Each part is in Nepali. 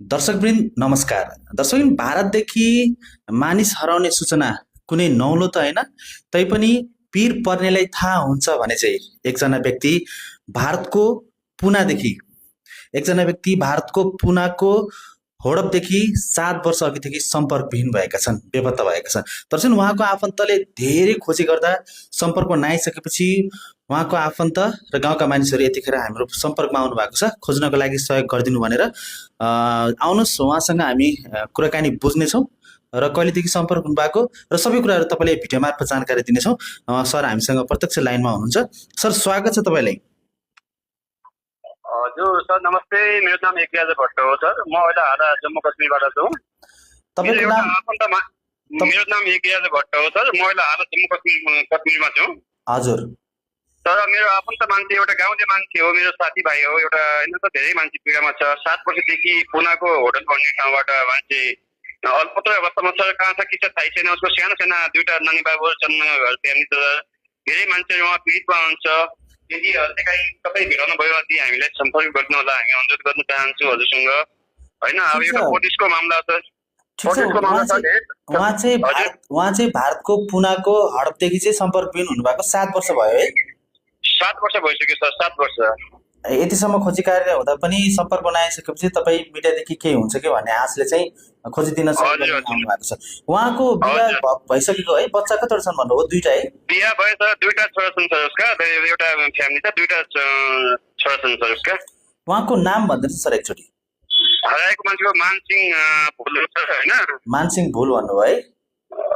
दर्शकवृन्द नमस्कार। दर्शकवृन्द भारतदेखि मानिस हराउने सूचना कुनै नौलो त होइन, तैपनि पिर पर्नेलाई थाहा हुन्छ भने चाहिँ भारतको पुनादेखि एकजना व्यक्ति भारतको पुनाको होडपदेखि 7 वर्ष अघिदेखि सम्पर्कविहीन भएका छन्, बेपत्ता भएका छन्। तर चाहिँ उहाँको आफन्तले धेरै खोजी गर्दा सम्पर्कमा नआइसकेपछि उहाँको आफन्त र गाउँका मानिसहरू यतिखेर हाम्रो सम्पर्कमा आउनु भएको छ, खोज्नको लागि सहयोग गरिदिनु भनेर। आउनुहोस् उहाँसँग हामी कुराकानी बुझ्नेछौँ र कहिलेदेखि सम्पर्क हुनुभएको र सबै कुराहरू तपाईँले भिडियो मार्फत जानकारी दिनेछौँ। सर हामीसँग प्रत्यक्ष लाइनमा हुनुहुन्छ। सर स्वागत छ तपाईँलाई। हजुर सर नमस्ते, मेरो नाम यज्ञराज भट्ट हो सर। म अहिले हाल जम्मू कश्मीरबाट छु। तपाईँको नाम? मेरो नाम यज्ञराज भट्ट हो सर। म अहिले हाल जम्मू कश्मीरमा छु। हजुर। तर मेरो आफन्त मान्छे एउटा गाउँले मान्छे हो, मेरो साथीभाइ हो एउटा। होइन त धेरै मान्छे पीडामा छ। 7 वर्षदेखि पुनाको होटल भन्ने ठाउँबाट मान्छे अल्पत्र अवस्थामा छ। कहाँ छ के छ थाहै छैन। उसको साना साना 2टा नानी बाबुहरू छन्, फ्यामिली छ। धेरै मान्छे उहाँ पीडितमा हुनुहुन्छ। यदि कहीँ कतै भेटाउनु भयो भने हामीलाई सम्पर्क गर्नु होला, हामी अनुरोध गर्न चाहन्छु हजुरसँग। होइन अब एउटा पुलिसको मामला छ। उहाँ चाहिँ भारतको पुनाको हडपदेखि चाहिँ सम्पर्कविहीन हुनुभएको 7 वर्ष भयो है? 7 वर्ष भइसक्यो सर, 7 वर्ष। यतिसम्म खोजी कार्य हुँदा पनि सम्पर्क बनाइसकेपछि तपाईँ मिडियादेखि के हुन्छ कि भन्ने आशले चाहिँ खोजी दिन आउनु भएको छ। उहाँको बिहा भइसकेको है? बच्चा कतिवटा छन् भन्नुभयो? 2टा है? बिहा भयो सर, 2टा छोरा छन् सर उसका। एउटा फ्यामिली छ, 2टा छोरा छन् सर उसका। उहाँको नाम भन्दैछ सर एकचोटि? हराएको मान्छेको मानसिंह भुल छ होइन? मानसिंह भुल भन्नुभयो है?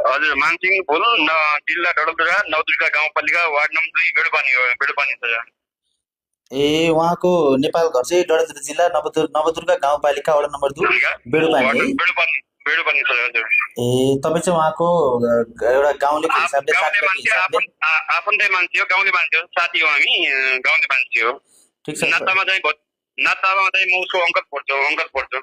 हजुर, मानसिंह भुल, जिल्ला डडेलधुरा, नवदुर्गा गाउँपालिका, वार्ड नम्बर 2 बेडपानी छ। ए उहाँको नेपाल घर चाहिँ डडेलधुरा जिल्ला नवदुर्गा गाउँपालिका वडा नम्बर 2 बेडपानी है? बेडपानी छ हजुर। ए तपाईँ चाहिँ उहाँको एउटा गाउँलेको हिसाबले आफन्तै मान्छे हो, गाउँले मान्छे हो, साथी हो हामी, गाउँले मान्छे हो। ठिक छ। नातामा चाहिँ म उसको अङ्कल पर्छु।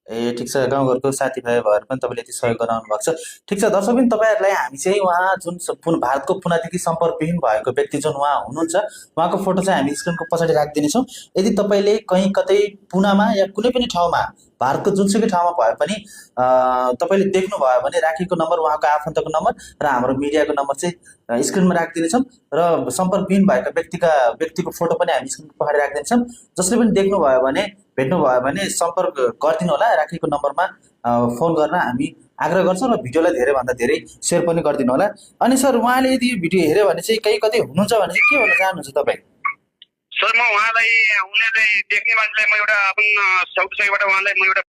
ए ठिक छ, गाउँघरको साथीभाइ भएर पनि तपाईँले यति सहयोग गराउनु भएको छ। ठिक छ दर्शक पनि तपाईँहरूलाई हामी चाहिँ उहाँ जुन भारतको पुनादेखि सम्पर्कविहीन भएको व्यक्ति जुन उहाँ हुनुहुन्छ, उहाँको फोटो चाहिँ हामी स्क्रिनको पछाडि राखिदिनेछौँ। यदि तपाईँले कहीँ कतै पुनामा या कुनै पनि ठाउँमा भारतको जुनसुकै ठाउँमा भए पनि तपाईँले देख्नुभयो भने राखिएको नम्बर, उहाँको आफन्तको नम्बर र हाम्रो मिडियाको नम्बर चाहिँ स्क्रिनमा राखिदिनेछौँ र सम्पर्कविहीन भएका व्यक्तिको फोटो पनि हामी स्क्रिनको पछाडि राखिदिन्छौँ। जसले पनि देख्नुभयो भने, भेट्नुभयो भने सम्पर्क गरिदिनु होला। राखिएको नम्बरमा फोन गर्न हामी आग्रह गर्छौँ र भिडियोलाई धेरैभन्दा धेरै सेयर पनि गरिदिनु होला। अनि सर उहाँले यदि यो भिडियो हेऱ्यो भने चाहिँ कहीँ कतै हुनुहुन्छ भने चाहिँ के भन्न चाहनुहुन्छ तपाईँ? सर म उहाँलाई, उनीहरूले देख्ने मान्छेलाई म एउटा आफ्नो साउथ साइडबाट उहाँलाई म एउटा